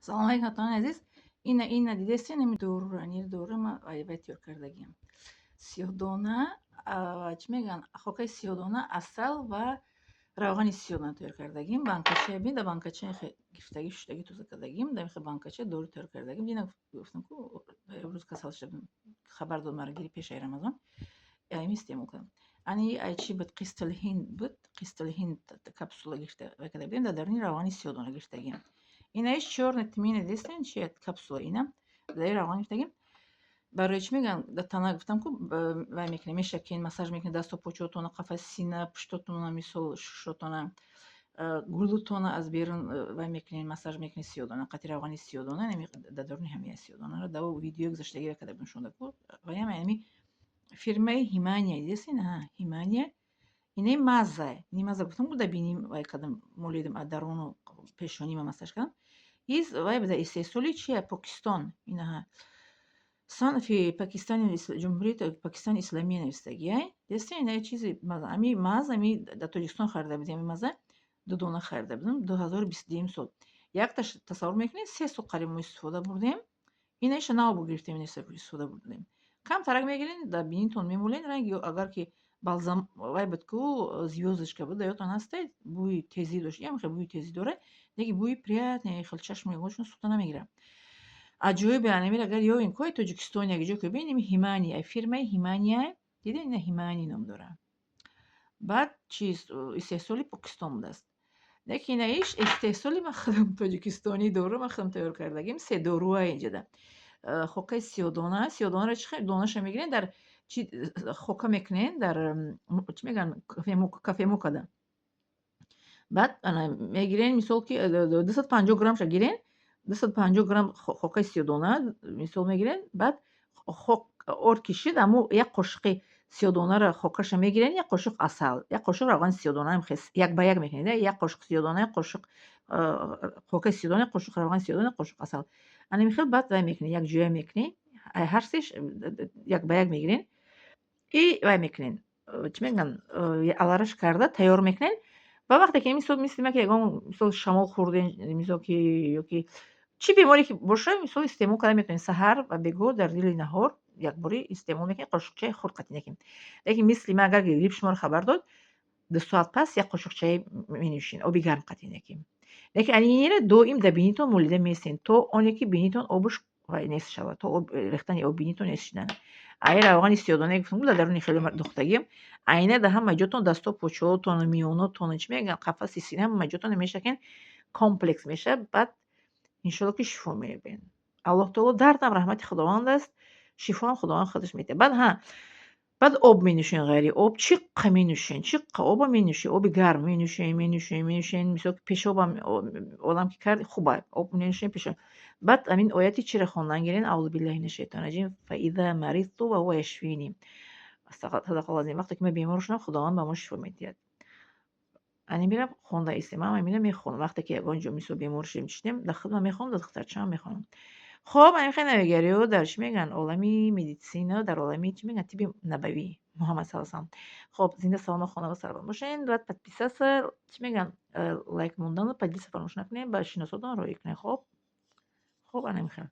Салом алейкум, ҳамватанони азиз. Ина дидестен, ами дорура, ани дору ма айвай тайёр кардагиам. Сиёҳдона, чӣ мегӯянд, хокаи сиёҳдона, асал ва равғани сиёҳдона тайёр кардагим. Банкача бин, дар банкача гирифтагӣ, шуштагӣ, тоза кардагим. Дар ихе банкача дору тайёр кардагим. Дина гуфтам, ку рӯз касал шудам, хабар дод мара гири пешаи Рамазон. Ами истеъмол кардам. Ани ай чӣ буд? Қистл ҳинд буд. Қистл ҳинд капсула гирифта вай карда будем, дар даруни равғани сиёҳдона гирифтагиам. Инаиш чёрный тмин, дидестен, чи капсула, ина дар равған гирифтагим. Барои чӣ мегӯянд, дар тана гуфтам, ку вай мекунем, мешакен, массаж мекунем дасту почотона, қафаси сина, пуштотона, мисол шушотона, гулутона аз берун вай мекунем, массаж мекунем сиёҳдона қати равғани сиёҳдона. Дар даруни ҳамин сиёҳдонаро дар видео гузаштагӣ карда будем шунда, ку ваям ами фирмаи Ҳимания, дидестен, Ҳимания. Инаи маза, ини маза гуфтам, ку дар биним вай кардам, молидам, аз даруну пешонима массаж кардам. Из вай буда, истеҳсоли чия? Покистон. Инаҳа, санфи Пакистони, Ҷумҳурии Покистони Исламия навистагиай. Дидестен, инаи чизи маза, ами маз, ами дар Тоҷикистон харида будем. Ами маза ду дона харида будем 2022 сол. Якташ, тасаввур мекунед, 3 сол қариб мо истифода бурдем. Инаиша нав гирифтем, инаиша истифода бурдем. Камтарак мегирен, дар бинитон мемолен. Ранги агар ки балзам вай буд, ку звёздочка буд, дар ёдтон ҳастед, бӯи тезӣ дошт, ям хел бӯи тезӣ дорад, лекин бӯи приятный, хел чашм мегӯшон сӯхта намегирад. Аҷоибе, анамир агар ёбем кои Тоҷикистон, як ҷо ки бинем, Ҳимания, фирмаи Ҳимания, дидем, ина Ҳимани ном дорад. Баъд чиз, истеҳсоли Покистон будааст, лекин инаиш истеҳсоли ман худам тоҷикистонӣ, дору ман худам тайёр кардагим. Се доруа инҷада: хокаи сиёҳдона. Сиёҳдонаро чӣ хел донаша мегирен, дар чи хока мекунен, дар чӣ мегӯянд, кофемолкада. Баъд ана мегирен, мисол ки 250 граммша гирен, 250 грамм хокаи сиёҳдона мисол мегирен. Баъд хок орд кишид, аммо як қошиқи сиёҳдонаро хокаша мегирен, як қошиқ асал, як қошиқ равғани сиёҳдона, як ба як мекунед, як қошиқ сиёҳдона, як қошиқ хокаи сиёҳдона, як қошиқ равғани сиёҳдона, як қошиқ асал. Ана михел баъд вай мекунед, якҷоя мекунед, ҳар сеш як ба як мегирен и вай мекунед, чӣ мегӯянд, алараш карда тайёр мекунед. Ва вақте ки мисол, мисли ма, ки ягон мисол шамол хӯрден, мисол ки ёки чӣ беморӣ ки боша, мисол истеъмол карда метавонед. Саҳар ва бегоҳ дар дили наҳор якборӣ истеъмол мекунед, қошиқчаи хурд қатӣ накунед. Лекин мисли ман, агар грипп шуморо хабар дод, 2 соат пас як қошиқчаи менӯшед оби гарм қатӣ накунед. Лекин анинеро доим дар бинитон молида меистед, то оне ки бинитон обуш нест шавад, то рехтани оби бинитон нест шудан. Ай равғани сиёҳдонае гуфтам, дар даруни хеле духтагиам, айна дар ҳама ҷотон, дасту почоотону миёнотону, чӣ мегӯянд, қафаси сина, ҳама ҷотонро мешакен, комплекс мешавад. Баъд иншоалло ки шифо меёбед. Аллоҳ таоло дардам раҳмати Худованд аст, шифоам Худованд худаш медиҳад. Баъд ҳа, баъд об менӯшен, ғайри об чӣ қа менӯшен, чӣ қа оба менӯшен, оби гарм менӯшен, менӯшен, менӯшен. Мисол пешобам одам ки кард, хуба об менӯшен, пешоб. Баъд ҳамин ояти чиро хондан гирен: أعوذ بالله من الشيطان الرجيم، فإذا مرضت فهو يشفين. صدق الله. Вақте ки ман бемор шудам, Худованд ба мо шифо медиҳад. Ани мирам хонда истем, ман ҳамина мехонам. Вақте ки ягон ҷо мисол бемор шудем, чӣ шудем, дар худам мехонам, дар духтарчаам мехонам. Хоб, ҳамин хел навигариҳо дар, чӣ мегӯянд, олами медицина, дар олами, чӣ мегӯянд, тибби набавӣ Муҳаммад саллаллоҳу алайҳи васаллам. Хоб, зинда, саломат, хонавода сарбаланд бошед. Баъд подписаться, чӣ мегӯянд, лайк мондану поделиться фаромӯш накунед, ба шиносотон роҳӣ кунед. Хоб, хоб, ана михел.